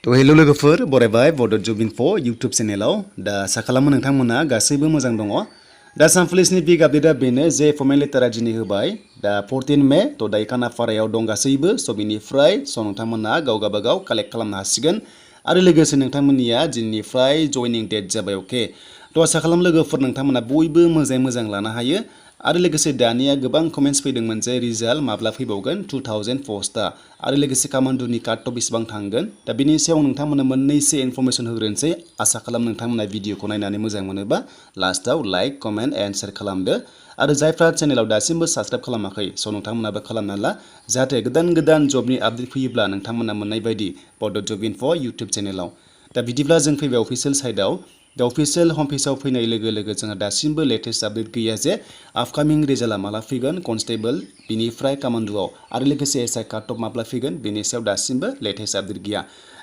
तो हेलो लोगोफोर बरायबाय बड' जब इनफो इउटुब चेनेलाव दा आसा खालामो नोंथांमोना गासैबो मोजां दङ दा आसाम पुलिसनि बिग आपडेटआ बेनो जे फर्मेल लेटारा दिनै होबाय दा 14 मे तो दायो खानापारायाव दं गासैबो स' बिनिफ्राय स' नोंथांमोना गाव गाबागाव कालेक्ट खालामनो हासिगोन आरो लोगोसे नोंथांमोननिया दिनैनिफ्राय जयनिं डेट जाबाय अके तो आसा खालाम लोगोफोर नोंथांमोना बयबो मोजां लानो हायो आरो लोगोसे दानिया गोबां कमेन्ट्स फैदोंमोन जे रिजाल्ट माब्ला फैबावगोन 2000 पस्टआ आरो लोगोसे कामान्डुनि काटअफ बेसेबां थांगोन दा बिनि सायाव नोंथांमोना मोननैसो इनफरमेसन होग्रोनोसै आसा खालाम नोंथांमोना भिडिअखौ नायनानै मोजां मोनोबा लास्टआव लाइक कमेन्ट एन्ड शेयार खालामदो आरो जायफ्रा चेनेलाव दासिमबो साबस्क्राइब खालामाखै स' नोंथांमोनाबो खालामना ला जाहाथे गोदान जबनि आपडेट फैयोब्ला नोंथांमोना मोननाय बायदि बड' जब इनफो इउटुब चेनेलाव दा बिदिब्ला जों फैबाय अफिसियेल साइडआव दा अफिसियेल हम पेजाव फैनाय लोगो लोगो जोंहा दासिमबो लेटेस्ट आपडेट गैया जे आपकामिं रिजाल्टआ माला फैगोन कनस्टेबल बिनिफ्राय कामान्डुआव आरो लोगोसे एसआइ काटअफ माब्ला फैगोन बेनि सायाव दासिमबो लेटेस्ट आपडेट गैया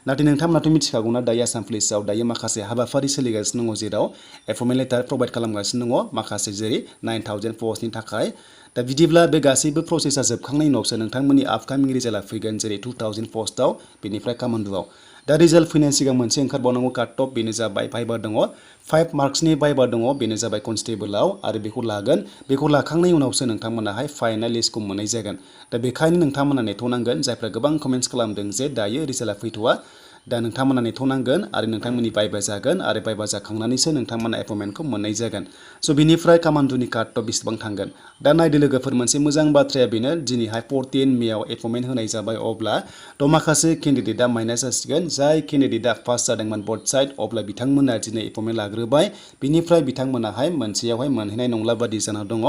नाथाय नोंथांमोनाथ' मिथिखागौना दायो आसाम पुलिसाव दायो माखासे हाबाफारि सोलिगासिनो दङ जेराव एपइन्टमेन्ट लेटार प्रभाइड खालामगासिनो दङ माखासे जेरै 9000 पस्टनि थाखाय दा बिदिब्ला बे गासैबो प्रसेसा जोबखांनायनि उनावसो नोंथांमोननि आपकामिं रिजाल्टआ फैगोन जेरै 2000 पस्टआव बेनिफ्राय कामान्डुआव दा रिजाल्ट फैनायनि सिगां मोनसे ओंखारबावनांगौ काटअफ बेनो जाबाय भाइबा दङ 5 मार्क्सनि भाइबा दङ बेनो जाबाय कनस्टेबलाव आरो बेखौ लागोन बेखौ लाखांनायनि उनावसो नोंथांमोनाहाय फाइनाल लिस्टखौ मोननाय जागोन दा बेखायनो नोंथांमोना नेथ'नांगोन जायफ्रा गोबां कमेन्ट्स खालामदों जे दायो रिजाल्टआ फैथ'वा दा नोंथांमोना नेथ'नांगोन आरो नोंथांमोननि भाइबा जागोन आरो भाइबा जाखांनानैसो नोंथांमोना एपइन्टमेन्टखौ मोननाय जागोन स' बिनिफ्राय कामान्डुनि काटअफ बेसेबां थांगोन दा नायदो लोगोफोर मोनसे मोजां बाथ्राया बेनो दिनैहाय 14 मेआव एपइन्टमेन्ट होनाय जाबाय अब्ला थ' माखासे केन्डिडेटआ माइनास जासिगोन जाय केन्डिडेटआ पास जादोंमोन बथ साइड अब्ला बिथांमोना दिनै एपइन्टमेन्ट लाग्रोबाय बिनिफ्राय बिथांमोनाहाय मोनसेयावहाय मोनहैनाय नंला बादि जाना दङ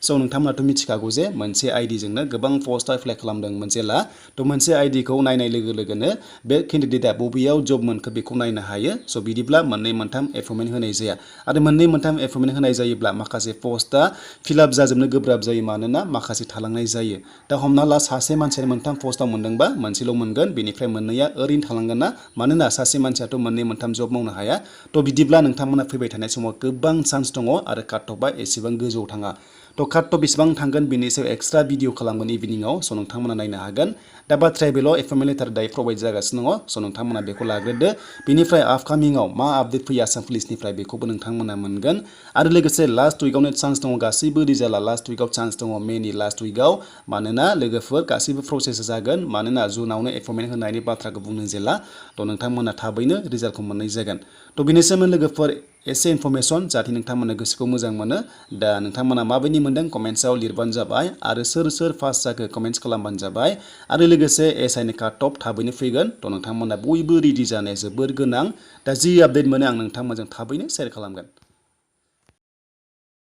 स' नोंथांमोनाथ' मिथिखागौ जे मोनसे आइडिजोंनो गोबां पस्टआव एप्लाइ खालामदों जेला थ' मोनसे आइडिखौ नायनाय लोगो लोगोनो बे केन्डिडेटआ बबेयाव जब मोनखो बेखौ नायनो हायो स' बिदिब्ला मोननै मोनथाम एपइन्टमेन्ट होनाय जाया आरो मोननै मोनथाम एपइन्टमेन्ट होनाय जायोब्ला माखासे पस्टआ फिलआप जाजोबनो गोब्राब जायो मानोना माखासे थालांनाय जायो दा हमना ला सासे मानसिया मोनथाम पस्टआव मोनदोंबा मोनसेल' मोनगोन बेनिफ्राय मोननैया ओरैनो थालांगोन ना मानोना सासे मानसियाथ' मोननै मोनथाम जब मावनो हाया थ' बिदिब्ला नोंथांमोना फैबाय थानाय समाव गोबां चान्स दङ आरो काटअफआ एसेबां गोजौआव थाङा थ' काटअफ बेसेबां थांगोन बेनि सायाव एक्सट्रा भिडिअ खालामगोन इभिनिंआव स' नोंथांमोना नायनो हागोन दा बाथ्राया बेल' एपइन्टमेन्ट लेटार दायो प्रभाइड जागासिनो दङ स' नोंथांमोना बेखौ लाग्रोदो बेनिफ्राय आपकामिंआव मा आपडेट फैयो आसाम पुलिसनिफ्राय बेखौबो नोंथांमोना मोनगोन आरो लोगोसे लास्ट उइकआवनो चान्स दङ गासैबो रिजाल्टआ लास्ट उइकआव चान्स दङ मेनि लास्ट उइकआव मानोना लोगोफोर गासैबो प्रसेस जागोन मानोना जुनावनो एपइन्टमेन्ट होनायनि बाथ्राखौ बुंनो जेला थ' नोंथांमोना थाबैनो रिजाल्टखौ मोननाय जागोन थ' बेनि सोमोन्दै लोगोफोर एसे इनफरमेसन जाहाथे नोंथांमोना गोसोखौ मोजां मोनो दा नोंथांमोना माबायदि मोनदों कमेन्ट्सआव लिरबानो जाबाय आरो सोर पास जाखो कमेन्ट्स खालामबानो जाबाय आरो लोगोसे एसआइनि काटअफ थाबैनो फैगोन थ' नोंथांमोना बयबो रेडि जानाया जोबोर गोनां दा जि आपडेट मोनो आं नोंथांमोनजों थाबैनो शेयार खालामगोन